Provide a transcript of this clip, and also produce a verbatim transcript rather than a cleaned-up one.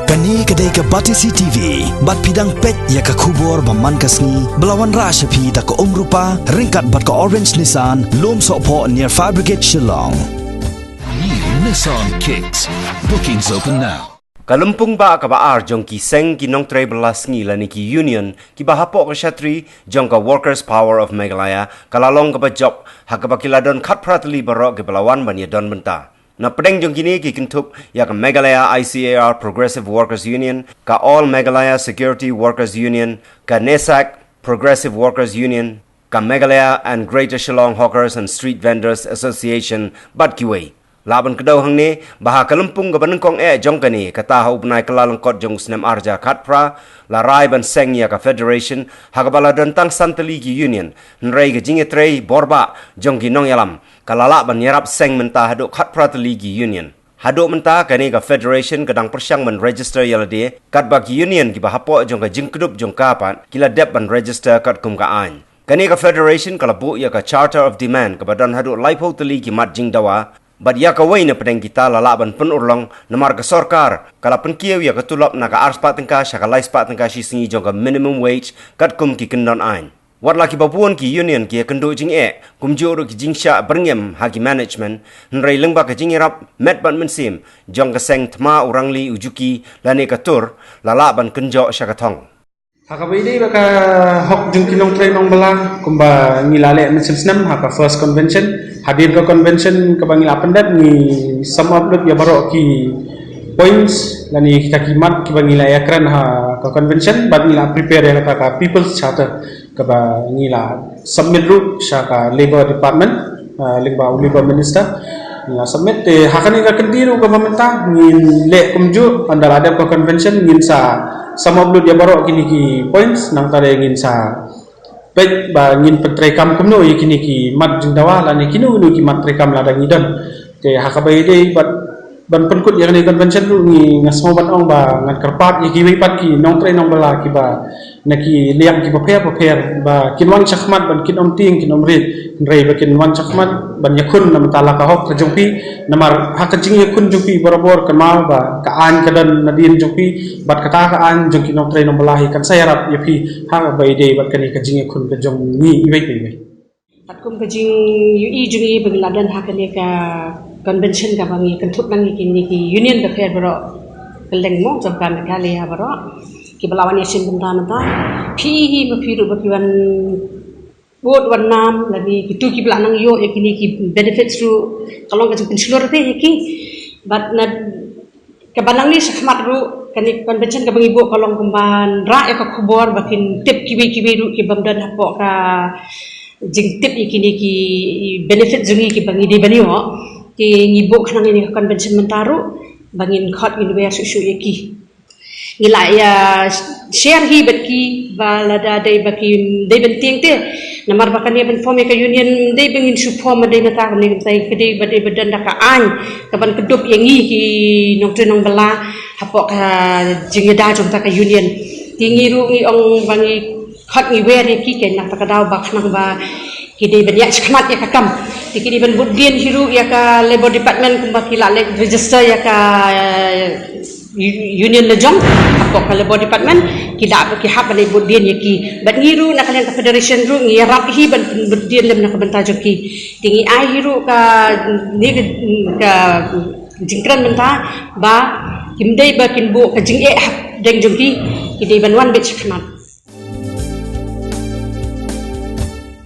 Kane ka dei ka Batesi T V, bad phi dang peit ïa ka khubor ba man ka sngi, ba la wanrah sha phi da ka Umrupa, ryngkat bad ka Orange Nissan, Lumsohphoh near Fire Brigade Shillong. New Nissan Kicks. Bookings open now. Ka lympung ba kaba ar jong ki seng ki nongtrei bylla sngi lane ki union kiba hapoh ka shatri jong ka Workers Power of Meghalaya ka la long kaba jop, ha kaba ki la don khatphra tylli baroh kiba la wan ban ïadon bynta. Na pdeng jong kine ki kynthup ïa ka Meghalaya I C A R Progressive Workers Union, ka All Meghalaya Security Workers Union, ka NESAC Progressive Workers Union, ka Meghalaya and Greater Shillong Hawkers and Street Vendors Association bad kiwei. Lah ban kdew hangne ba ha ka lympung kaba nyngkong eh jong kane, kata ha u bnai Kyllalyngkot jong u snem arhajar khatphra, la rai ban seng ïa ka federation ha kaba la don tang san tylli ki union, hynrei ka jingïatrei borbah jong ki nongïalam ka la lah ban ïarap seng mynta haduh khatphra tylli ki union. Haduh mynta kane ka federation ka dang pyrshang ban register ïa lade, katba ki union kiba hapoh jong ka jingkdup jong ka pat ki la dep ban register katkum ka aiñ. Kane ka federation ka la buh ïa ka Charter of Demand kaba don haduh laiphew tylli ki mat jingdawa, bad ïa kawei na pdeng kita la lah ban pynurlong namar ka sorkar ka la pynkiew ïa ka tulop na ka arspah tyngka sha ka laispah tyngka shi sngi jong ka minimum wage katkum ki kyndon aiñ. Wat la kiba bun ki union ki ïakynduh jingeh, kumjuh ruh ki jingshah byrngem ha ki management, hynrei lyngba ka jingïarap met bad mynsiem jong ka seng thma u rangli u juki lane ka tur, la lah ban kynjoh sha ka thong. Ha kaba ïadei bad ka hok jong ki nongtrei nongbylla, kumba ngi la leh mynsiem snem ha ka first convention, hadien ka convention kaba ngi la pyndep, ngi sum up lut ïa baroh ki points lane kita ki mat kiba ngi la ïakren ha ka convention, bad ngi la prepare ïa kata ka People's Charter kaba ngi la submit ruh sha ka Labour Department, uh, lyngba u Labour Minister. Ngi la submit, te ha kane ka kynti ruh kaba mynta ngin leh kumjuh, ynda la dep ka convention ngin sa sum up lut ïa baroh kine ki points, nangta ruh ngin sa peit ba ngin pyntreikam kumno ïa kine ki mat jingdawa lane kino kino ki mat treikam lada ngi don. Te ha kaba ïadei bad ban pynkut ïa kane convention ruh, ngi, nga sngew ban ong ba ngan kyrpad ïa kiwei pat ki nongtrei nongbylla kiba na ki liang kiba pher ba pher, ba kin wan shakhmat ban kin ym tieng kin ym rieh, hynrei ba kin wan shakhmat ban ïakhun na bynta la ka hok ka jong phi. Namar ha ka jingïakhun jong phi barabor, kynmaw ba ka aiñ ka don nadien jong phi, bad kata ka aiñ jong ki nongtrei nongbylla hi kan sa ïarap ïa phi ha kaba ïadei bad kane ka jingïakhun ka jong ngi iwei pa iwei. Katkum ka jingïohi jong ngi ba ngi la don ha kane ka convention kaba ngi kynthup lang ïa kine ki union bapher baroh, kylleng mo jong ka Meghalaya baroh, kiba la wan ïashim bynta mynta. Phi hi ma phi ruh ba phi wan bud wan nam, lane kitu kiba la nang ïoh ïa kine ki benefits ruh, ka long ka jingpynshlur te ïa ki. Bad na kaba nang leit shakhmat ruh, kane ka convention kaba ngi buh ka long kumban rah ïa ka khubor ba kin tip kiwei kiwei ruh kibym don hapoh ka jingtip ïa kine ki benefit jong ngi kiba ngi dei ban ïoh. Te ngi buh khnang ïa kane ka convention mynta ruh ba ngin khot ngin wer shuh shuh ïa ki. Ngi la ïa share hi bad ki ba lada dei ba ki dei ban tieng te. Namar ba kane ban form ïa ka union dei ba ngin shu form ba dei mynta, kane ka dei ba dei ba don da ka aiñ kaban kdup ïa ngi ki nongtrei nongbylla hapoh ka jingïada jong kata ka union. Te ngi ruh ngi ong ba ngi khot ngi wer ïa ki, kane kata ka daw ba khnang ba ki dei ban ïaid shakhmat ïa ka kam. Te ki dei ban bud dien hi ruh ïa ka Labour Department kumba ki la leh register ïa ka, eh, union la jong hapoh ka Labour Department, ki la, ki hap ban leit bud dien ïa ki. Bad ngi ruh na ka liang ka federation ruh ngi ïarap hi ban bud dien lem na ka bynta jong ki. Te ngi ai hi ruh ka, ne ka, ka jingkren bynta ba kim dei ba kin buh ka jingeh hapdeng jong ki, ki dei ban wan beit shakhmat.